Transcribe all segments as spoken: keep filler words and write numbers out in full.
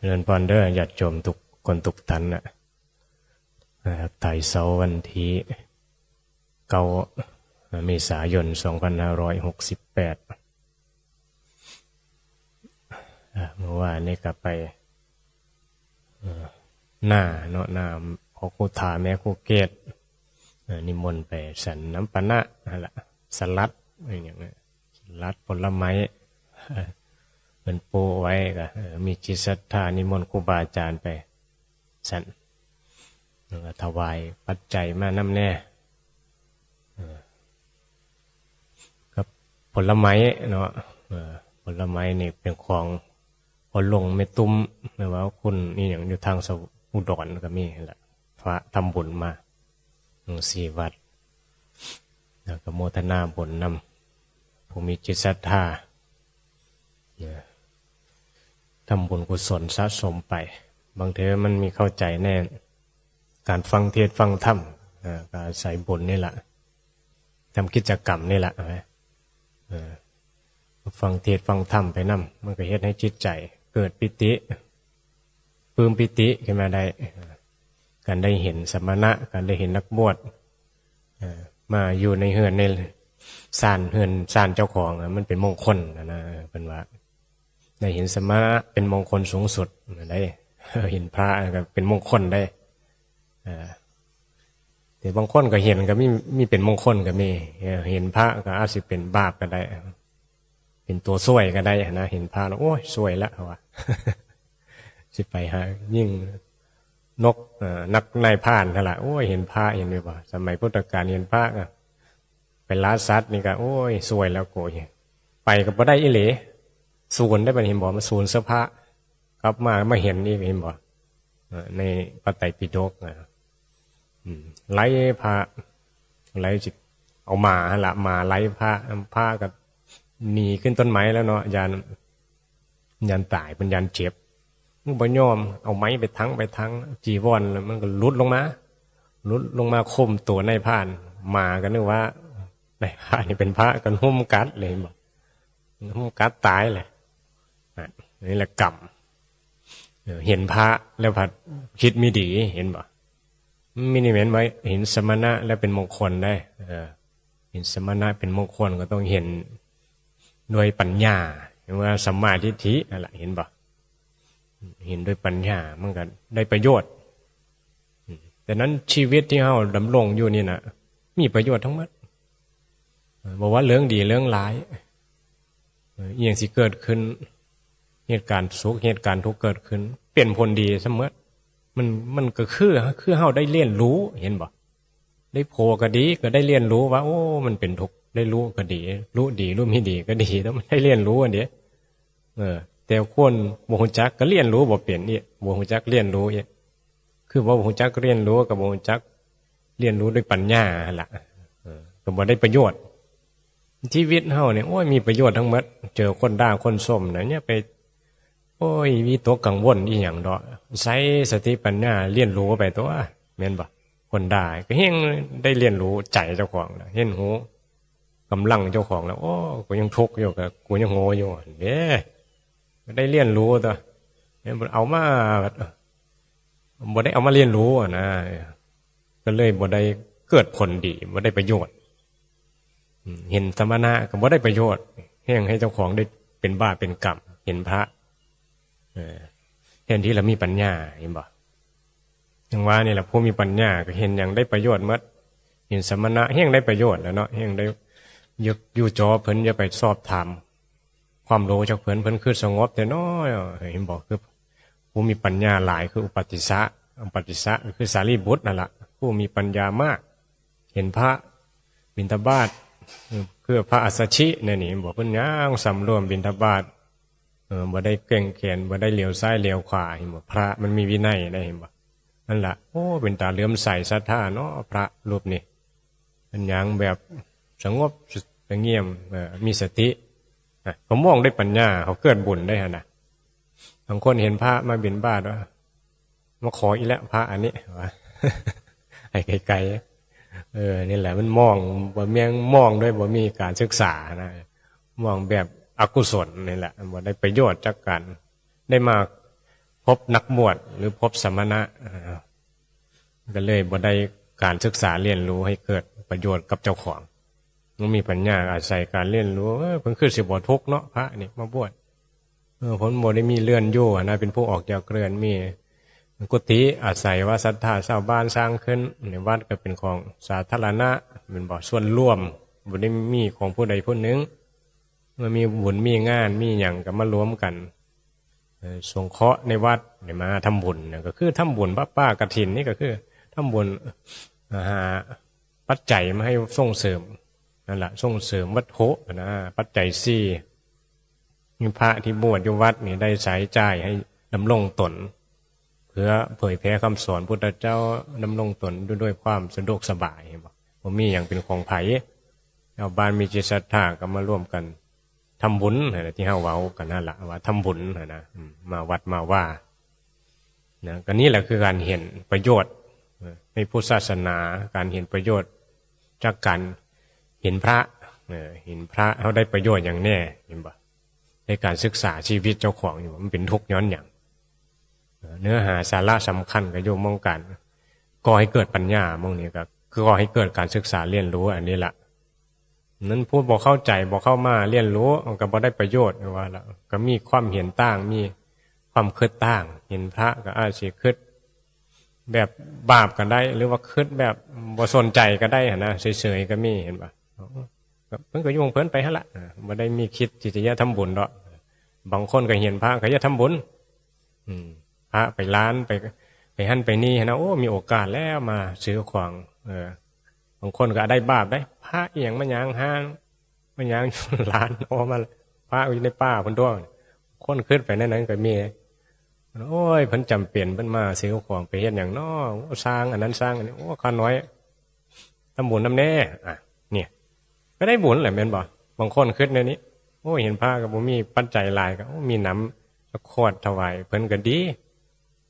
เจริญพรเด้อญาติโยมทุกคนทุกท่านนะ เอ่อ ถ่ายเสาร์วันที่เก้า เมษายน สองพันห้าร้อยหกสิบแปด อ่ะ เมื่อวานนี้ก็ไป เอ่อ หน้าเนาะ หน้าพ่อครูถาแม่ครูเกต เอ่อ นิมนต์ไปฉันน้ำปานะนั่นละ สลัด อะไรอย่างเงี้ย สลัดผลไม้ เพิ่นโปะไว้ก็ เออ มีจิตศรัทธานิมนต์ครูบาอาจารย์ไป ฉัน แล้วก็ถวายปัจจัยมานำแน่ เออ กับผลไม้เนาะ เออ ผลไม้นี่เป็นของพ่อหลวงแม่ตุ้ม หรือว่าคุณนี่อย่างอยู่ทางสมุทรอุดรก็มีนั่นแหละ พระทำบุญมา ทั้งสี่วัด แล้วก็โมทนาบุญนำ ผู้มีจิตศรัทธา เนี่ย ทำบุญกุศลสะสมไป บางทีมันมีเข้าใจแน่ การฟังเทศน์ฟังธรรม อ่า ก็อาศัยบุญนี่แหละ ทำกิจกรรมนี่แหละ นะ เออ ฟังเทศน์ฟังธรรมไปนำ มันก็เฮ็ดให้จิตใจเกิดปีติ ปลื้มปีติขึ้นมาได้ การได้เห็นสมณะ การได้เห็นนักบวช เอ่อ มาอยู่ในเฮือนในศาล เฮือนศาลเจ้าของอะ มันเป็นมงคลนะ นะ เพิ่นว่า ได้เห็นสมณะเป็นมงคลสูงสุดนะ ได้ เห็นพระก็เป็นมงคลได้ เอ่อ แต่บางคนก็เห็นก็มี มีเป็นมงคลก็มี เอ่อ เห็นพระก็อาจสิเป็นบาปก็ได้ เป็นตัวซวยก็ได้นะ เห็นพระแล้ว โอ้ย ซวยละ เขาว่า สิไปหายิ่งนก เอ่อ นักนายพรานนั่นละ โอ้ย เห็นพระ เห็นไหมบ่ สมัยพุทธกาลเห็นพระก็ไปล่าสัตว์นี่ก็ โอ้ย ซวยแล้วโกย ไปก็บ่ได้อีหลี สูญได้ บัดนี้เห็นบ่ มาสูญเสื้อผ้า กลับมา มาเห็นอีก เห็นบ่ เอ่อ ในพระไตรปิฎกนะ อืม ไล่พระ ไล่จิ เอาหมาหั่นละ หมาไล่พระ พระก็หนีขึ้นต้นไม้แล้วเนาะ ย่าน ย่านตาย เพิ่นย่านเจ็บ มันบ่ยอม เอาไม้ไปทัง ไปทัง จีวรแล้วมันก็หลุดลงมา หลุดลงมาคลุมตัวนายพราน หมาก็นึกว่านายพรานนี่เป็นพระ ก็รุมกัดเลย เห็นบ่ รุมกัดตายเลย อ่ะ นี่แหละกรรม เออ เห็นพระแล้วผัดคิดไม่ดี เห็นบ่ มันมีนิมิตไว้ เห็นสมณะแล้วเป็นมงคลได้ เออ เห็นสมณะเป็นมงคลก็ต้องเห็นด้วยปัญญา เรียกว่าสัมมาทิฏฐินั่นแหละ เห็นบ่ เห็นด้วยปัญญา มันก็ได้ประโยชน์ อืม แต่นั้นชีวิตที่เฮาดำรงอยู่นี่นะ มีประโยชน์ทั้งหมด เออ บ่ว่าเรื่องดีเรื่องร้าย เออ อิหยังสิเกิดขึ้น เหตุการณ์สุข เหตุการณ์ทุกข์เกิดขึ้น เป็นผลดีเสมอ มัน มันก็คือ คือเฮาได้เรียนรู้ เห็นบ่ ได้โผก็ดี ก็ได้เรียนรู้ว่า โอ้ มันเป็นทุกข์ ได้รู้ก็ดี รู้ดี รู้ไม่ดีก็ดี แล้วมันได้เรียนรู้อันเดียว เออ แต่คนบ่ฮู้จักก็เรียนรู้บ่เป็นอีก บ่ฮู้จักเรียนรู้อีก คือบ่ฮู้จักเรียนรู้ก็บ่ฮู้จักเรียนรู้ด้วยปัญญาหั่นล่ะ เออ ก็บ่ได้ประโยชน์ ชีวิตเฮาเนี่ย โอ้ย มีประโยชน์ทั้งหมด เจอคนด่าคนชมนะ อย่าไป โอ้ย วิตกกังวลอีหยังดอก ใช้สติปัญญาเรียนรู้ไปตัว แม่นบ่ คนด่าก็แฮ่งได้เรียนรู้ใจเจ้าของนะ เห็นฮู้กำลังเจ้าของแล้ว โอ้ กูยังทุกข์อยู่ ก็กูยังโง่อยู่ เด้ ก็ได้เรียนรู้ตัว แม่นบ่ เอามา บ่ได้เอามาเรียนรู้อะนะ ก็เลยบ่ได้เกิดผลดี บ่ได้ประโยชน์ อืม เห็นสมณะก็บ่ได้ประโยชน์ แฮ่งให้เจ้าของได้เป็นบ้าเป็นกรรม เห็นพระ เออ แทนที่เรามีปัญญา เห็นบ่ จั่งว่านี่แหละ ผู้มีปัญญาก็เห็นหยังได้ประโยชน์หมด เห็นสมณะแฮ่งได้ประโยชน์แล้วเนาะ แฮ่งได้ อยู่ อยู่จอเพิ่น อย่าไปสอบถามความรู้จากเพิ่น เพิ่นคือสงบแต่น้อย เห็นบ่ คือผู้มีปัญญาหลายคืออุปัฏฐิสะ อุปัฏฐิสะก็คือสารีบุตรนั่นล่ะ ผู้มีปัญญามาก เห็นพระบิณฑบาต เออ คือพระอัสสชิเนี่ยนี่ บอกเพิ่นย่างสำรวมบิณฑบาต เออ บ่ได้แกว่งแขน บ่ได้เหลียวซ้ายเหลียวขวา เห็นบ่ พระมันมีวินัยได้ เห็นบ่ นั่นล่ะ โอ้ เป็นตาเหลื่อมใสศรัทธาเนาะ พระรูปนี้ เพิ่นย่างแบบสงบเสงี่ยม เอ่อ มีสติ นะ เขามองด้วยปัญญา เขาเกิดบุญได้หั่นนะ บางคนเห็นพระมาบิณฑบาตว่า มาขออีกแล้วพระอันนี้ ว่า ให้ไกลๆ เออ นี่แหละ มันมอง บ่แม่นมองด้วย บ่มีการศึกษานะ มองแบบอกุศลนี่แหละ บ่ได้ประโยชน์จากการ ได้มา พบนักบวชหรือพบสมณะ อ่า ก็เลยบ่ได้การศึกษาเรียนรู้ให้เกิดประโยชน์กับเจ้าของ บ่มีปัญญาอาศัยการเรียนรู้ เออ เพิ่นคือสิบ่ทุกข์เนาะ พระนี่มาบวช เออ เพิ่นบ่ได้มีเรือนอยู่หั้นนะ เป็นผู้ออกจากเรือน มีกุฏิอาศัยว่าศรัทธาชาวบ้านสร้างขึ้น ในวัดก็เป็นของสาธารณะ แม่นบ่ ส่วนรวม บ่ได้มีของผู้ใดผู้หนึ่ง เมื่อมีบุญมีงานมีหยังก็มารวมกัน เอ่อ สงเคราะห์ในวัดเนี่ย มาทำบุญเนี่ย ก็คือทำบุญ ผ้าป่ากฐินนี่ก็คือทำบุญ เอ่อ หาปัจจัยมาให้ส่งเสริม นั่นแหละ ส่งเสริมวัตถุนะ ปัจจัยสี่ มีพระที่บวชอยู่วัดนี่ได้ใช้จ่ายให้ดำรงตน เพื่อเผยแผ่คำสอนพุทธเจ้า ดำรงตนอยู่ด้วยความสะดวกสบาย เห็นบ่ บ่มีหยังเป็นของไผ ชาวบ้านมีจิตศรัทธาก็มาร่วมกันทำบุญ หั้นนะ ที่เฮาเว้ากันนั่นล่ะ ว่าทำบุญ หั้นนะ อืม มาวัดมาวา นะ ก็นี่แหละคือการเห็นประโยชน์ เอ่อ ในพุทธศาสนา การเห็นประโยชน์จากการเห็นพระ เอ่อ เห็นพระ เฮาได้ประโยชน์หยังแน่ เห็นบ่ ในการศึกษาชีวิตเจ้าของอยู่ มันเป็นทุกข์ย้อนหยัง เอ่อ เนื้อหาสาระสำคัญก็อยู่หม่องการก่อให้เกิดปัญญา หม่องนี้ก็คือก่อให้เกิดการศึกษาเรียนรู้อันนี้ล่ะ นั้นผู้บ่เข้าใจ บ่เข้ามาเรียนรู้ มันก็บ่ได้ประโยชน์ ว่าละ ก็มีความเห็นต่าง มีความคิดต่าง เห็นพระก็อาจสิคิดแบบบาปก็ได้ หรือว่าคิดแบบบ่สนใจก็ได้หั้นนะ เฉยๆ ก็มี เห็นบ่ ก็เพิ่นก็อยู่ของเพิ่นไปหั้นละ อ่า บ่ได้มีคิดที่จะทำบุญดอก บางคนก็เห็นพระก็อยากทำบุญ อืม พระไปร้าน ไป ไปหั้นไปนี่หั้นนะ โอ้ มีโอกาสแล้วมาซื้อของ เออ บางคนก็ได้บาปได้ พระอีหยังมาหยางห้าง มาหยางร้าน โอ้ มา พระอยู่ในป่าพุ้นตั๊ว คนคิดไปในนั้นก็มี โอ้ย เพิ่นจำเป็น เพิ่นมาซื้อของ ไปเฮ็ดหยังน้อ โอ้ สร้างอันนั้นสร้างอันนี้ โอ้ ข้าน้อยทำบุญนำแน่ อ่ะ เนี่ย ก็ได้บุญแหละ แม่นบ่ บางคนคิดแนวนี้ โอ้ย เห็นพระก็บ่มีปัจจัยหลาย ก็ โอ้ มีน้ำสักขวดถวายเพิ่นก็ดี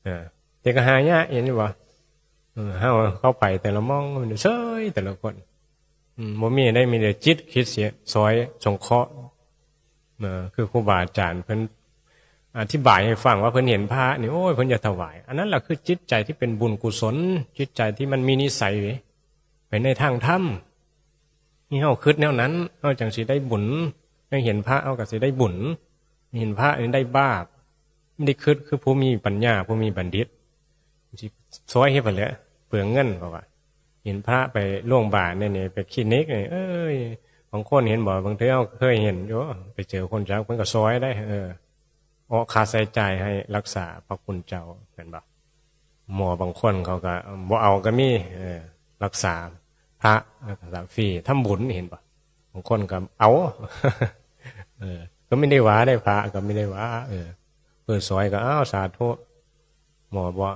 เออ แต่ก็หายาก เห็นอยู่บ่ เออ เฮาเข้าไปแต่ละหม่องมันเซยแต่ละคน อืม บ่มีได้ มีแต่จิตคิดเสีย ซอยสงเคราะห์ เออ คือครูบาอาจารย์เพิ่นอธิบายให้ฟังว่าเพิ่นเห็นพระนี่ โอ้ย เพิ่นอยากถวาย อันนั้นแหละคือจิตใจที่เป็นบุญกุศล จิตใจที่มันมีนิสัยไปในทางธรรม นี่เฮาคิดแนวนั้น เฮาจังสิได้บุญ ได้เห็นพระ เฮาก็สิได้บุญ เห็นพระนี่ได้บาป ไม่ได้คิดคือผู้มีปัญญา ผู้มีบัณฑิต สิซอยเฮ็ดไปแหละ เปลืองเงิน เพราะว่า เห็นพระไปโรงพยาบาลเนี่ย นี่ ไปคลินิกเนี่ย เอ้ย บางคนเห็นบ่ บางเทื่อเฮาเคยเห็นอยู่ ไปเจอคนจัก เพิ่นก็ซอยได้ เออ ออกค่าใช้จ่ายให้รักษาพระคุณเจ้า แม่นบ่ หมอบางคนเขาก็บ่เอาก็มี เออ รักษาพระ รักษาฟรี ทำบุญ เห็นบ่ บางคนก็เอา เออ ก็ไม่ได้ว่าได้ พระก็ไม่ได้ว่า เออ เปิดซอยก็ อ้าว สาธุ หมอบอก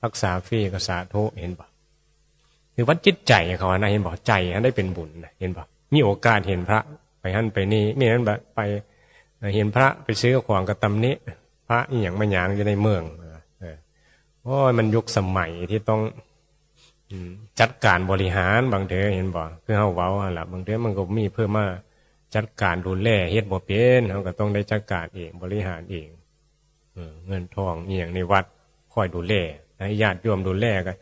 รักษาฟรีก็สาธุ เห็นบ่ คือว่าจิตใจเขานะ เห็นบ่ ใจหั้นได้เป็นบุญนะ เห็นบ่ มีโอกาสเห็นพระ ไปหั้นไปนี่ มีนั้นบ่ ไป เห็นพระไปซื้อของก็ตำหนิ พระอีหยังมาหยางอยู่ในเมือง เออ โอ้ย มันยุคสมัยที่ต้อง อืม จัดการบริหาร บางเทื่อ เห็นบ่ คือเฮาเว้าหั่นล่ะ บางเทื่อมันก็มีเพิ่นมาจัดการดูแล เฮ็ดบ่เป็น เฮาก็ต้องได้จัดการเอง บริหารเอง เออ เงินทองอีหยังในวัดคอยดูแล ให้ญาติโยมดูแล ก็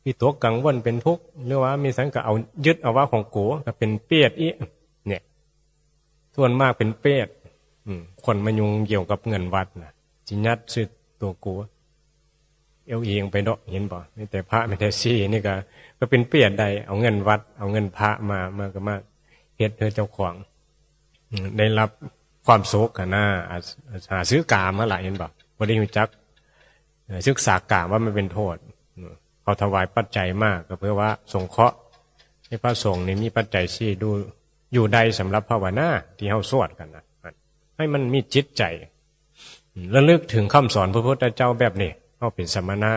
วิตกกังวลเป็นทุกข์ หรือว่ามีสังก็เอายึดเอาว่าของกู ก็เป็นเปรตอีก เนี่ย ส่วนมากเป็นเปรต อืม คนมายุ่งเกี่ยวกับเงินวัดน่ะ สิยัดใส่ตัวกู เอาเองไปเนาะ เห็นบ่ มีแต่พระ มีแต่ชีนี่ก็ ก็เป็นเปรตได้ เอาเงินวัด เอาเงินพระมา มาก็มาเฮ็ดให้เจ้าของ อืม ได้รับความสุขหั้นนะ อ่า หาซื้อกามหั่นล่ะ เห็นบ่ บ่ได้รู้จัก เอ่อ ศึกษากามว่ามันเป็นโทษ อืม เขาถวายปัจจัยมากก็เพื่อว่าสงเคราะห์ให้พระสงฆ์นี่มีปัจจัยสี่ดู อยู่ได้สำหรับภาวนาที่เฮาสวดกันนะ ให้มันมีจิตใจ อืม ระลึกถึงคำสอนพระพุทธเจ้าแบบนี้ เฮาเป็นสมณะ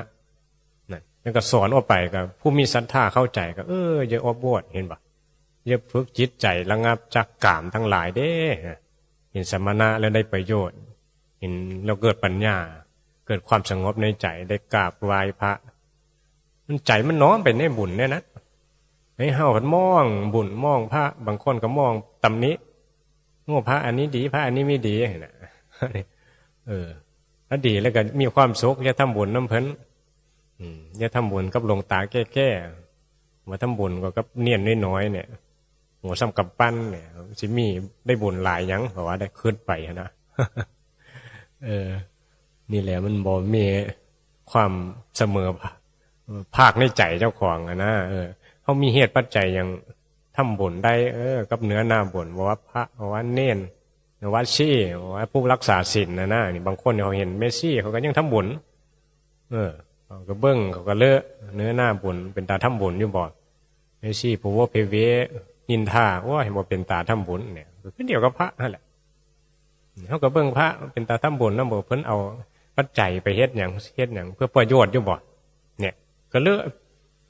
นะ แล้วก็สอนออกไปก็ผู้มีศรัทธาเข้าใจก็ เออ อย่าออกบวช เห็นบ่ อย่าฝึกจิตใจระงับจากกามทั้งหลายเด้ เห็นสมณะแล้วได้ประโยชน์ เห็นแล้วเกิดปัญญา เกิดความสงบในใจ ได้กราบไหว้พระ มันใจมันน้อมไปในบุญเนี่ยนะ ให้เฮาพัดมองบุญมองพระ บางคนก็มองตำหนิ โอ้ พระอันนี้ดี พระอันนี้ไม่ดีนะ เออ ไป ถ้าดีแล้วก็มีความสุข อย่าทำบุญนำเพิ่น อืม อย่าทำบุญกับหลวงตาแก่ๆ ว่าทำบุญก็กับเณรน้อยๆ เนี่ย หัวส่ำกำปั้นเนี่ย สิมีได้บุญหลายหยัง เพราะว่าได้คิดไปหั้นนะ เออ นี่แหละมันบ่มีความเสมอภาคในใจเจ้าของอะนะ เออ เฮามีเหตุปัจจัยหยังทำบุญได้ เออ กับเนื้อนาบุญ บ่ว่าพระ บ่ว่าเณร บ่ว่าชี บ่ว่าผู้รักษาศีลน่ะนะ นี่บางคนเขาเห็นแม่ชีเขาก็ยังทำบุญ เออ เขาก็เบิ่ง เขาก็เลอะ เนื้อนาบุญ เป็นตาทำบุญอยู่บ่ แม่ชีผู้โวเพเว นินทา โอ้ย บ่เป็นตาทำบุญเนี่ย ก็คือเดียวกับพระนั่นแหละ เฮาก็เบิ่งพระเป็นตาทำบุญนำบ่ เพิ่นเอาปัจจัยไปเฮ็ดหยัง เฮ็ดหยัง เพื่อประโยชน์อยู่บ่ เนี่ย ก็เลือก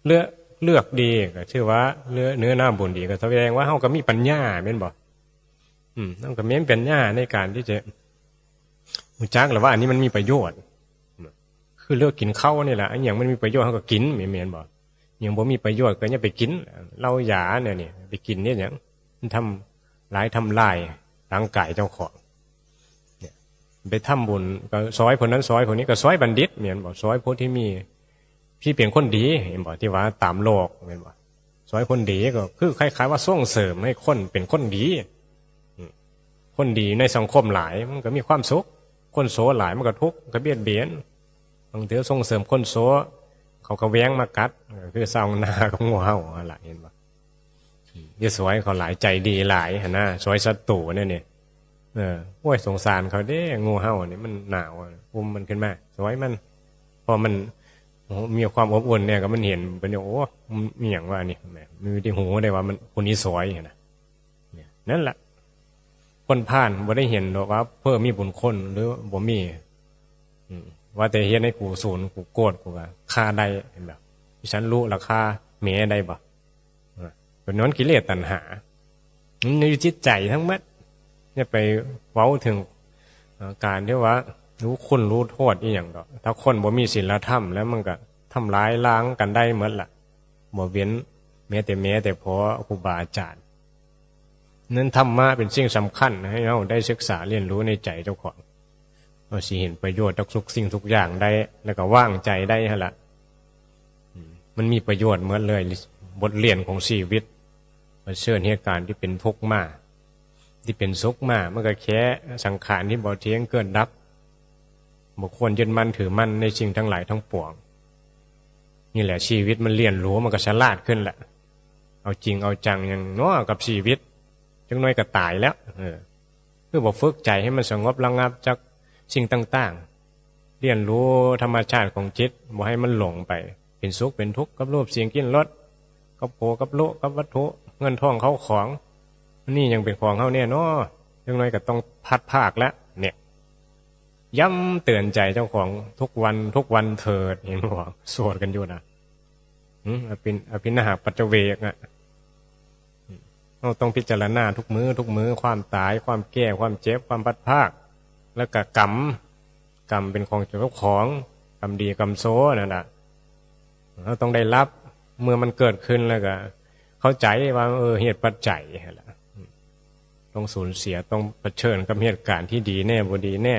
เลือก เลือกดี ก็ชื่อว่าเลือกเนื้อนาบุญดี ก็แสดงว่าเฮาก็มีปัญญาแม่นบ่ อืม เฮาก็มีปัญญาในการที่จะรู้จักแล้วว่าอันนี้มันมีประโยชน์ คือเลือกกินข้าวนี่แหละ อันหยังมันมีประโยชน์เฮาก็กิน แม่นบ่ หยังบ่มีประโยชน์ก็อย่าไปกิน เหล้ายาเนี่ยนี่ ไปกินเนี่ยหยัง มันทำร้ายทำลายร่างกายเจ้าของ เนี่ย ไปทำบุญก็ซอยคนนั้นซอยคนนี้ ก็ซอยบัณฑิต แม่นบ่ ซอยผู้ที่มี ที่เป็นคนดี แม่นบ่ ที่ว่าตามโลก แม่นบ่ ซอยคนดีก็คือคล้ายๆว่าส่งเสริมให้คนเป็นคนดี อืม คนดีในสังคมหลายมันก็มีความสุข คนโสหลายมันก็ทุกข์ ก็เบียดเบียน บางเทื่อส่งเสริมคนโส เขาก็แว้งมากัด ก็คือชาวนากับงูเห่าหั่นล่ะ เห็นบ่ อืม อย่าซอยเขาหลาย ใจดีหลายหั่นนะ ซอยศัตรูเนี่ยนี่ เออ โอ้ย สงสารเขาเด้ งูเห่านี่มันหนาวอะ อุ้มมันขึ้นมา ซอยมัน พอมัน โอ้โห มีความอบอุ่นเนี่ย ก็มันเห็นเป็น โอ้ มันมีหยังวะนี่ แหม มันมีที่หูได้ว่ามันคนนี้ซอยหั่นนะ เนี่ย นั่นแหละ คนพาลบ่ได้เห็นดอกว่าเพิ่นมีบุญคุณหรือบ่มี อืม ว่าแต่เฮ็ดให้กูสูน กูโกรธ กูก็ฆ่าได้ เห็นบ่ ฉันรู้ราคาแม่ได้บ่ เออ เป็นย้อนกิเลสตัณหา มันอยู่จิตใจทั้งหมด อย่าไปเว้าถึง เอ่อ การที่ว่ารู้คุณรู้โทษอีหยังดอก ถ้าคนบ่มีศีลธรรมแล้วมันก็ทำร้ายล้างกันได้หมดล่ะ บ่เว้นแม้แต่แม่แต่พ่อครูบาอาจารย์ นั้นธรรมะเป็นสิ่งสำคัญให้เราได้ศึกษาเรียนรู้ในใจเจ้าของ เราสิเห็นประโยชน์จากทุกสิ่งทุกอย่างได้ แล้วก็วางใจได้หั่นล่ะ อืม มันมีประโยชน์หมดเลย บทเรียนของชีวิต เผชิญเหตุการณ์ที่เป็นทุกข์มา ที่เป็นสุขมา มันก็แค่สังขารที่บ่เที่ยงเกิดดับ บ่ควรยึดมั่นถือมั่นในสิ่งทั้งหลายทั้งปวง นี่แหละชีวิตมันเรียนรู้ มันก็ฉลาดขึ้นแหละ เอาจริงเอาจังหยังน้อกับชีวิต จักหน่อยก็ตายแล้ว เออ คือบ่ฝึกใจให้มันสงบระงับจากสิ่งต่างๆ เรียนรู้ธรรมชาติของจิต บ่ให้มันหลงไป เป็นสุขเป็นทุกข์กับรูปเสียงกลิ่นรส กับผัวกับลูกกับวัตถุ เงินทองเข้าของ นี่ยังเป็นของเฮาแน่นอ จักหน่อยก็ต้องพลัดพรากแล้ว เนี่ย ย้ำเตือนใจเจ้าของทุกวัน ทุกวันเถิด เห็นบ่ สวดกันอยู่นะ อืม อภิน- อภินหาปัจจเวกอะ อืม เราต้องพิจารณาทุกมื้อ ทุกมื้อ ความตาย ความแก่ ความเจ็บ ความพลัดพราก แล้วก็กรรม กรรมเป็นของเจ้าของ กรรมดีกรรมชั่วนั่นน่ะ เราต้องได้รับ เมื่อมันเกิดขึ้นแล้วก็ เข้าใจว่า เออ เหตุปัจจัยหั่นล่ะ อืม ต้องสูญเสีย ต้องเผชิญกับเหตุการณ์ที่ดีแน่ บ่ดีแน่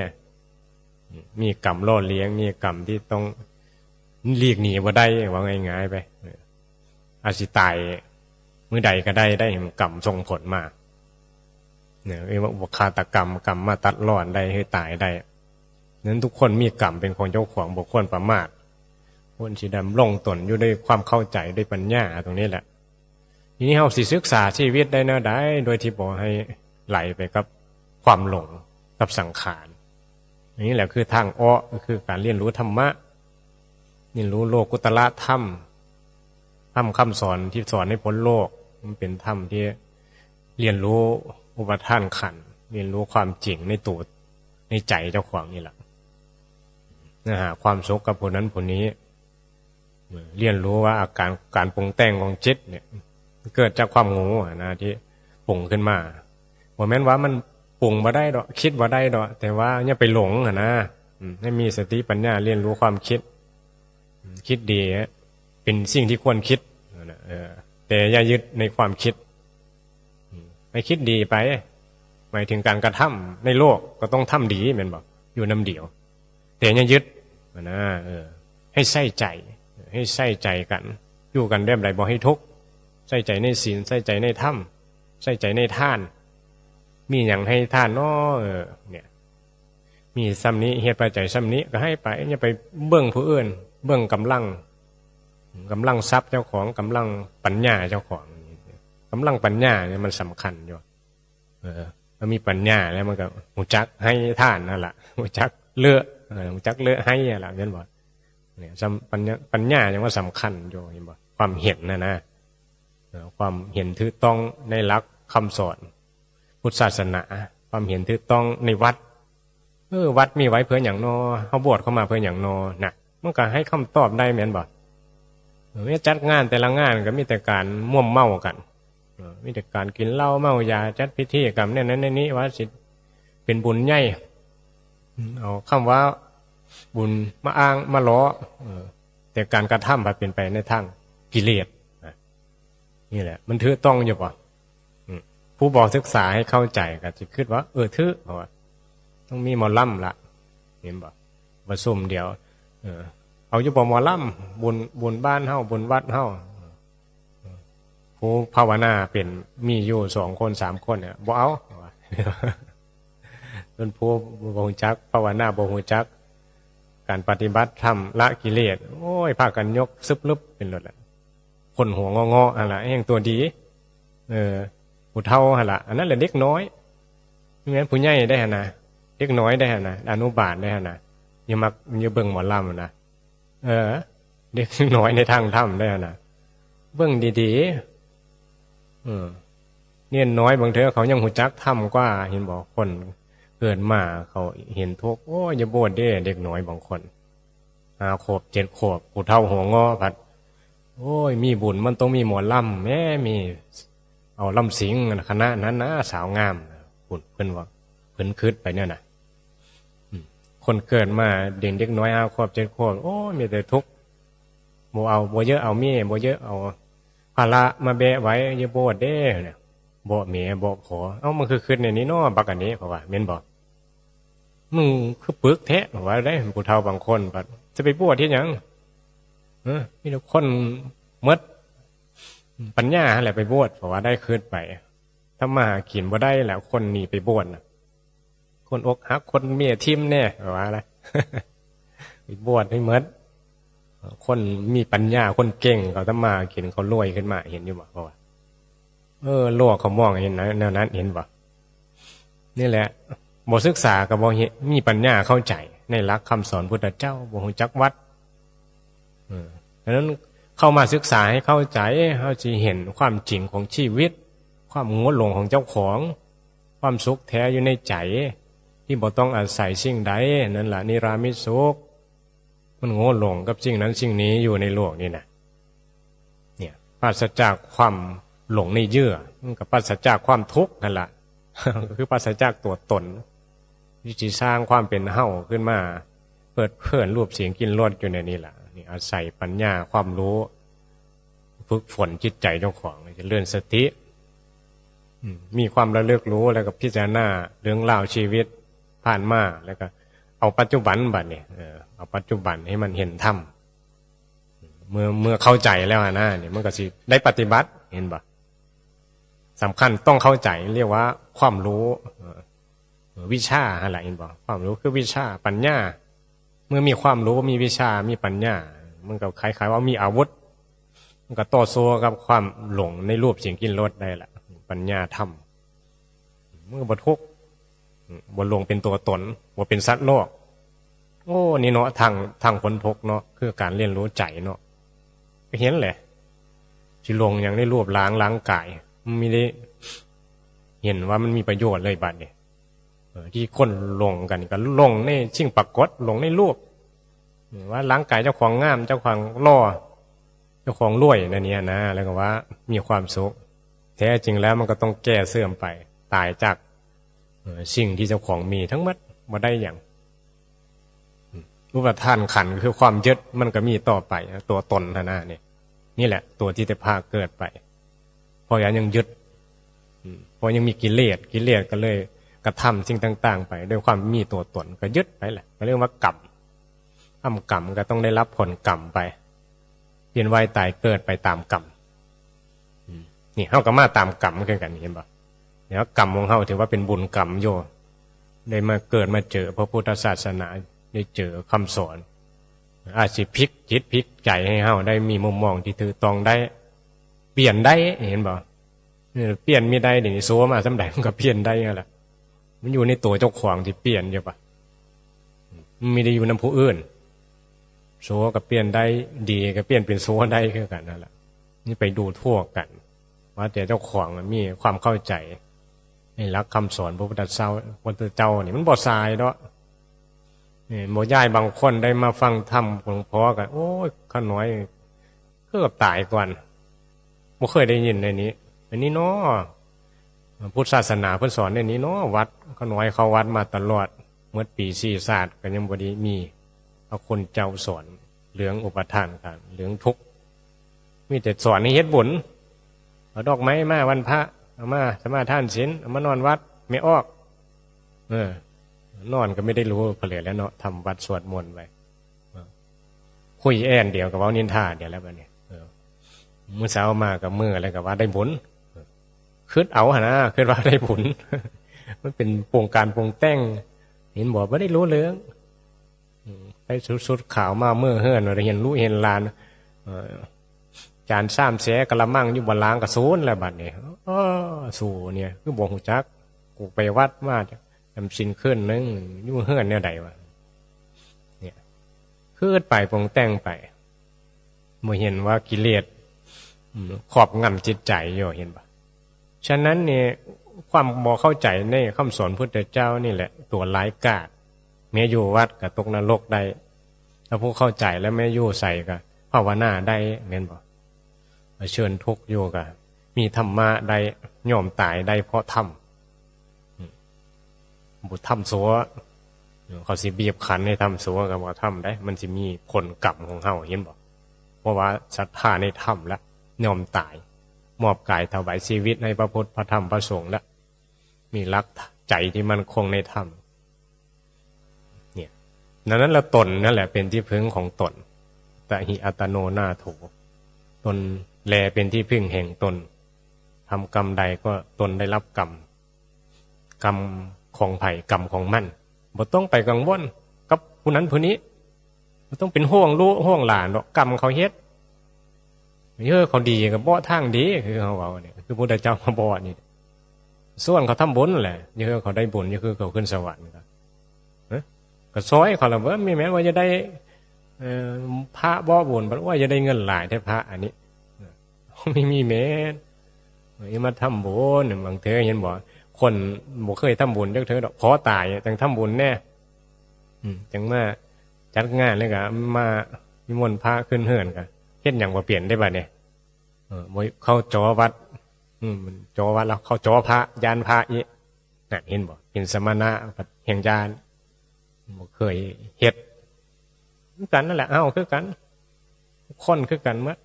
อืม มีกรรมหล่อเลี้ยง มีกรรมที่ต้องหลีกหนีบ่ได้ ว่าง่ายๆไป เออ อาจสิตายมื้อใดก็ได้ ได้กรรมส่งผลมา เนี่ย เรียกว่าฆาตกรรม กรรมมาตัดรอนได้ ให้ตายได้ นั้นทุกคนมีกรรมเป็นของเจ้าของ บ่ควรประมาท ควรสิดำรงตนอยู่ด้วยความเข้าใจ ด้วยปัญญาตรงนี้แหละ ทีนี้เราสิศึกษาชีวิตได้แนวใด โดยที่บ่ให้ไหลไปกับความหลง กับสังขาร นี่แหละคือทางออก ก็คือการเรียนรู้ธรรมะ เรียนรู้โลกุตตรธรรม ธรรมคำสอนที่สอนให้พ้นโลก มันเป็นธรรมที่เรียนรู้อุปาทานขันธ์ เรียนรู้ความจริงในตัว ในใจเจ้าของนี่แหละ นะฮะ ความสุขกับผู้นั้นผู้นี้ เรียนรู้ว่าอาการ การปรุงแต่งของจิตเนี่ย เกิดจากความโง่อะนะ ที่ปรุงขึ้นมา บ่แม่นว่ามันปรุงบ่ได้ดอก คิดบ่ได้ดอก แต่ว่าอย่าไปหลงอะนะ อืม ให้มีสติปัญญาเรียนรู้ความคิด อืม คิดดีอะ เป็นสิ่งที่ควรคิดนะ เออ แต่อย่ายึดในความคิด อืม ให้คิดดีไป หมายถึงการกระทำในโลกก็ต้องทำดีแม่นบ่ อยู่นำเดียว แต่อย่ายึดนะ เออ ให้ใส่ใจ ให้ใส่ใจกัน อยู่กันแบบใดบ่ให้ทุกข์ ใส่ใจในศีล ใส่ใจในธรรม ใส่ใจในทาน มีหยังให้ทานเนาะ เออ เนี่ย มีส่ำนี้ เหตุปัจจัยส่ำนี้ก็ให้ไป อย่าไปเบิ่งผู้อื่น เบิ่งกำลัง กำลังทรัพย์เจ้าของ กำลังปัญญาเจ้าของ กำลังปัญญาเนี่ยมันสำคัญอยู่ เออ มันมีปัญญาแล้วมันก็รู้จักให้ทานนั่นล่ะ รู้จักเลือก เออ รู้จักเลือกให้นั่นล่ะ แม่นบ่ เนี่ย สำ- ปัญญา ปัญญายังว่าสำคัญอยู่ เห็นบ่ ความเห็นน่ะนะ เออ ความเห็นถูกต้องในหลักคำสอนพุทธศาสนา ความเห็นถูกต้องในวัด เออ วัดมีไว้เพื่อหยังนอ เฮาบวชเข้ามาเพื่อหยังนอ น่ะ มันก็ให้คำตอบได้แม่นบ่ เออ จัดงานแต่ละงานก็มีแต่การม่วมเมากัน เออ มีแต่การกินเหล้าเมายา จัดพิธีกรรมเนี่ยนั้นเนี่ยนี้ ว่าสิเป็นบุญใหญ่ เอาคำว่าบุญมาอ้างมาล้อ เออ แต่การกระทำมันเป็นไปในทางกิเลสนะ นี่แหละ มันถูกต้องอยู่บ่ อืม ผู้บ่ศึกษาให้เข้าใจก็สิคิดว่า เออ ถูก เพราะว่าต้องมีหมอลำละ เห็นบ่ ประชุมเดียว เออ เอาอยู่บ่หมอลำ บุญ บุญบ้านเฮา บุญวัดเฮา ผู้ภาวนาเป็นมีอยู่สองคนสามคนเนี่ย บ่เอา เพิ่นผู้บ่ฮู้จักภาวนา บ่ฮู้จักการปฏิบัติธรรมละกิเลส โอ้ย พากันยกซึบลึบเป็นโลดแหละ คนหัวงอๆหั่นล่ะ แฮ่งตัวดี เออ ผู้เฒ่าหั่นล่ะ อันนั้นแหละเด็กน้อย บ่แม่นผู้ใหญ่ได้หั่นนะ เด็กน้อยได้หั่นนะ อนุบาลได้หั่นนะ อย่ามัก อย่าเบิ่งหมอลำหั่นนะ เออ เด็กน้อยในทางธรรมได้หั่นนะ เบิ่งดีๆ เออ เนนน้อยบางเทื่อเขายังฮู้จักธรรมกว่า เห็นบ่ คนเกิดมาเขาเห็นทุกข์ โอ้ย อย่าบวชเด้ เด็กน้อยบางคน ห้าขวบ เจ็ดขวบ ผู้เฒ่าหัวงอพัด โอ้ย มีบุญมันต้องมีหมอลำ แหม มี เอาลำสิงห์คณะนั้นนะ สาวงาม เพิ่น เพิ่นว่า เพิ่นคิดไปเนี่ยนะ อืม คนเกิดมาเด็ก เด็กน้อย ห้าขวบ เจ็ดขวบ โอ้ย มีแต่ทุกข์ บ่เอา บ่เยอะเอาเมีย บ่เยอะเอาภาระมาแบกไว้ อย่าบวชเด้ เนี่ย บ่แม่ บ่พ่อ เอ้า มันคือคิดในนี้เนาะ บักอันนี้ เขาว่า แม่นบ่ มึงคือปึกแท้ เขาว่าได้ ผู้เฒ่าบางคน บัดจะไปบวชเฮ็ดหยัง เออ มีแต่คนหมดปัญญาหั่นแหละไปบวช เพราะว่าได้คิดไป ทำมาหากินบ่ได้แล้ว คนหนีไปบวชน่ะ คนอกหัก คนเมียทิ่มแน่ เขาว่าละ ไปบวชให้หมด คนมีปัญญา คนเก่ง เขาทำมาหากิน เขารวยขึ้นมา เห็นอยู่บ่ เขาว่า เออ โลกเขามองเห็นแนวนั้น เห็นบ่ นี่แหละ บ่ศึกษาก็บ่เห็น มีปัญญาเข้าใจในหลักคำสอนพุทธเจ้า บ่ฮู้จักวัด เออ ดังนั้นเข้ามาศึกษาให้เข้าใจ เฮาสิเห็นความจริงของชีวิต ความโง่หลงของเจ้าของ ความสุขแท้อยู่ในใจ ที่บ่ต้องอาศัยสิ่งใด นั่นล่ะนิรามิตสุข มันโง่หลงกับสิ่งนั้นสิ่งนี้อยู่ในโลกนี่นะ เนี่ย ปราศจากความหลงในเยื่อ มันก็ปราศจากความทุกข์นั่นล่ะ ก็คือปราศจากตัวตน ที่สิสร้างความเป็นเฮาขึ้นมา เปิดเผยรูปเสียงกลิ่นรสอยู่ในนี้ล่ะ นี่อาศัยปัญญาความรู้ ฝึกฝนจิตใจเจ้าของ เจริญสติ อืม มีความระลึกรู้ แล้วก็พิจารณาเรื่องราวชีวิตผ่านมา แล้วก็เอาปัจจุบันบัดนี้ เออ เอาปัจจุบันให้มันเห็นธรรม เมื่อ เมื่อเข้าใจแล้วนะ นี่มันก็สิได้ปฏิบัติ เห็นบ่ สำคัญต้องเข้าใจ เรียกว่าความรู้ เออ เออ วิชาหั่นล่ะ เห็นบ่ ความรู้คือวิชา ปัญญา เมื่อมีความรู้ มีวิชา มีปัญญา มันก็คล้ายๆว่ามีอาวุธ มันก็ต่อสู้กับความหลงในรูปเสียงกลิ่นรสได้ล่ะ ปัญญาธรรม มันก็บ่ทุกข์ บ่หลงเป็นตัวตน บ่เป็นสัตว์โลก โอ้ นี่เนาะ ทาง ทางพ้นทุกข์เนาะ คือการเรียนรู้ใจเนาะ ก็เห็นแหละ สิหลงอย่างในรูปร่าง ร่างกาย มันมีได้ เห็นว่ามันมีประโยชน์เลยบัดนี้ เออ ที่คนหลงกันก็หลงในสิ่งปรากฏ หลงในรูป ว่าร่างกายเจ้าของงาม เจ้าของหล่อ เจ้าของรวยนั่นเนี่ยนะ แล้วก็ว่ามีความสุข แท้จริงแล้วมันก็ต้องแก่เสื่อมไป ตายจาก เอ่อ สิ่งที่เจ้าของมีทั้งหมด บ่ได้หยัง อืม อุปาทานขันธ์คือความยึด มันก็มีต่อไป ตัวตนหั่นนะ นี่ นี่แหละ ตัวที่จะพาเกิดไป เพราะยังยึด อืม เพราะยังมีกิเลส กิเลสก็เลยกระทำสิ่งต่างๆไป ด้วยความมีตัวตน ก็ยึดไปแหละ ก็เรียกว่ากรรม ทำกรรมก็ต้องได้รับผลกรรมไป เวียนว่ายตายเกิดไปตามกรรม อืม นี่เฮาก็มาตามกรรมคือกัน เห็นบ่ แล้วกรรมของเฮาถือว่าเป็นบุญกรรมอยู่ ได้มาเกิดมาเจอพระพุทธศาสนา ได้เจอคำสอน อาจสิพลิกจิตพลิกใจให้เฮาได้มีมุมมองที่ถูกต้องได้ เปลี่ยนได้ เห็นบ่ เออ เปลี่ยนไม่ได้ เดี๋ยวนี้โซมาสำใดมันก็เปลี่ยนได้นั่นแหละ มันอยู่ในตัวเจ้าของที่เปลี่ยนอยู่ปะ มันไม่ได้อยู่นำผู้อื่น โซก็เปลี่ยนได้ ดีก็เปลี่ยนเป็นโซได้คือกันนั่นแหละ นี่ไปดูทั่วกัน ว่าแต่เจ้าของมีความเข้าใจในหลักคำสอนพระพุทธเจ้า พระพุทธเจ้านี่มันบ่สายเนาะ นี่บ่ย้ายบางคนได้มาฟังธรรมหลวงพ่อก็ โอ้ย ข้าน้อย คือกับตายก่อน บ่เคยได้ยินในนี้ อันนี้เนาะ พุทธศาสนาเพิ่นสอนในนี้เนาะ วัด ข้าน้อยเข้าวัดมาตลอด เมื่อปีสี่ศาสตร์ก็ยังบ่ได้มีพระคุณเจ้าสอนเรื่องอุปาทานขันธ์ เรื่องทุกข์ มีแต่สอนให้เฮ็ดบุญ เอาดอกไม้มาวันพระ เอามาสมาทานศีล เอามานอนวัด ไม่ออก เออ นอนก็ไม่ได้รู้เพลินแล้วเนาะ ทำวัดสวดมนต์ไป เออ คุยแอ่นเดียวกับเว้านินทาเดียวแล้วบัดนี้ เออ มื้อเช้ามาก็มื้อแล้วก็ว่าได้บุญ เออ คิดเอาหั่นนะ คิดว่าได้บุญ มันเป็นปรุงการปรุงแต่ง เห็นบ่ บ่ได้รู้เรื่อง อืม ไปสุดๆขาวมาเมือเฮือน ว่าได้เห็นลูกเห็นหลาน เอ่อ จานซ้ำแสกะละมังอยู่บ่ล้างก็สูนแล้วบัดนี้ อ้อ สูเนี่ย คือบ่ฮู้จัก กูไปวัดมา จำศีลคืนหนึ่ง อยู่เฮือนแนวใดวะ เนี่ย คิดไปปรุงแต่งไป บ่เห็นว่ากิเลส อืม ครอบงำจิตใจอยู่ เห็นบ่ ฉะนั้นเนี่ย ความบ่เข้าใจในคำสอนพุทธเจ้านี่แหละ ตัวร้ายกาจ แม้อยู่วัดก็ตกนรกได้ ถ้าผู้เข้าใจแล้วแม้อยู่ใส่ก็ภาวนาได้ แม่นบ่ เผชิญทุกข์อยู่ก็มีธรรมะได้ ยอมตายได้เพราะธรรม อืม บ่ทำซั่ว เขาสิบีบคั้นให้ทำซั่วก็บ่ทำได้ มันสิมีผลกรรมของเฮา เห็นบ่ เพราะว่าศรัทธาในธรรมแล้ว ยอมตาย มอบกายถวายชีวิตให้พระพุทธ พระธรรม พระสงฆ์แล้ว มีหลักใจที่มั่นคงในธรรม เนี่ย ดังนั้นละตนนั่นแหละเป็นที่พึ่งของตน อัตตหิอัตโนนาโถ ตนแลเป็นที่พึ่งแห่งตน ทำกรรมใดก็ตนได้รับกรรม กรรมของไผกรรมของมัน บ่ต้องไปกังวลกับผู้นั้นผู้นี้ บ่ต้องเป็นห่วงลูกห่วงหลานดอก กรรมเขาเฮ็ด เออ เขาดีก็เบาะทางดี คือเขาเว้าเนี่ย คือพุทธเจ้ามาบอกนี่ ส่วนเขาทำบุญแหละ เออ เขาได้บุญ เออ คือเขาขึ้นสวรรค์ก็ ฮะ ก็ซอยเขาละเบิ่ง มีแม้ว่าจะได้ เอ่อ พระบ่บุญ บัดว่าจะได้เงินหลายแท้พระอันนี้ ไม่มีแม้น เออ มาทำบุญ บางเทื่อเห็นบ่ คนบ่เคยทำบุญจักเทื่อดอก ขอตายจังทำบุญแน่ อืม จังมาจัดงานแล้วก็มานิมนต์พระขึ้นเฮือนก็เฮ็ดหยังบ่เปลี่ยนได้บัดนี้ เออ บ่เข้าจอวัด อืม จอวัดแล้วเข้าจอพระ ย้านพระอีก นั่นเห็นบ่ เป็นสมณะแฮ่งย้าน บ่เคยเฮ็ด คือกันนั่นแหละ เอ้า คือกัน คนคือกันหมด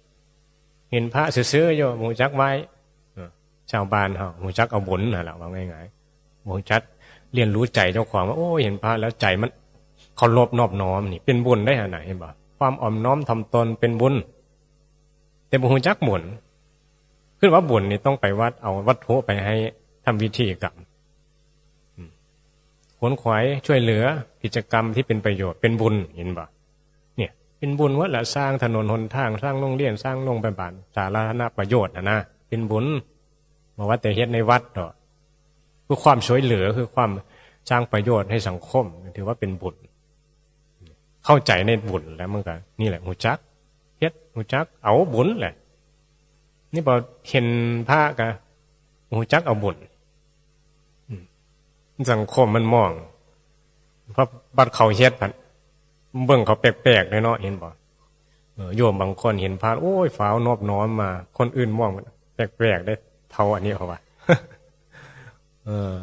เห็นพระซื่อๆอยู่ บ่รู้จักไหว้ เออ ชาวบ้านเฮาบ่รู้จักเอาบุญนั่นแหละ ว่าง่ายๆ บ่รู้จักเรียนรู้ใจเจ้าของว่า โอ้ย เห็นพระแล้วใจมันเคารพนอบน้อม นี่เป็นบุญได้หั่นน่ะ เห็นบ่ ความอ่อนน้อมถ่อมตนเป็นบุญ แต่บ่รู้จักบุญ คือว่าบุญนี่ต้องไปวัด เอาวัตถุไปให้ทำพิธีกรรม อืม ขวนขวายช่วยเหลือกิจกรรมที่เป็นประโยชน์ เป็นบุญ เห็นบ่ เนี่ย เป็นบุญหมดละ สร้างถนนหนทาง สร้างโรงเรียน สร้างโรงพยาบาล สาธารณประโยชน์น่ะนะ เป็นบุญ บ่ว่าแต่เฮ็ดในวัดดอก คือความช่วยเหลือ คือความสร้างประโยชน์ให้สังคม ถือว่าเป็นบุญ เข้าใจในบุญแล้วมันก็ นี่แหละ รู้จักเฮ็ด รู้จักเอาบุญแหละ นี่พอเห็นพระก็รู้จักเอาบุญ อืม สังคมมันมอง เพราะบัดเขาเฮ็ดพัด เบิ่งเขาแปลกๆเลยเนาะ เห็นบ่ เออ โยมบางคนเห็นพระ โอ้ย ฟ้าวนอบน้อมมา คนอื่นมองแปลกๆได้ เฒ่าอันนี้เขาว่า เออ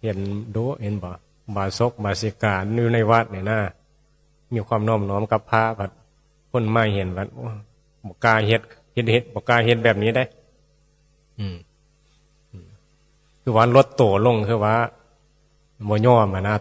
เห็นดู เห็นบ่ อุบาสกอุบาสิกาอยู่ในวัดนี่นะ มีความนอบน้อมกับพระ พัดคนมาเห็นพัด โอ้ บ่กล้าเฮ็ด เฮ็ด เฮ็ด บ่กล้าเฮ็ดแบบนี้ได้ อืม อืม คือว่าลดโตลง คือว่าบ่ยอมอะนะ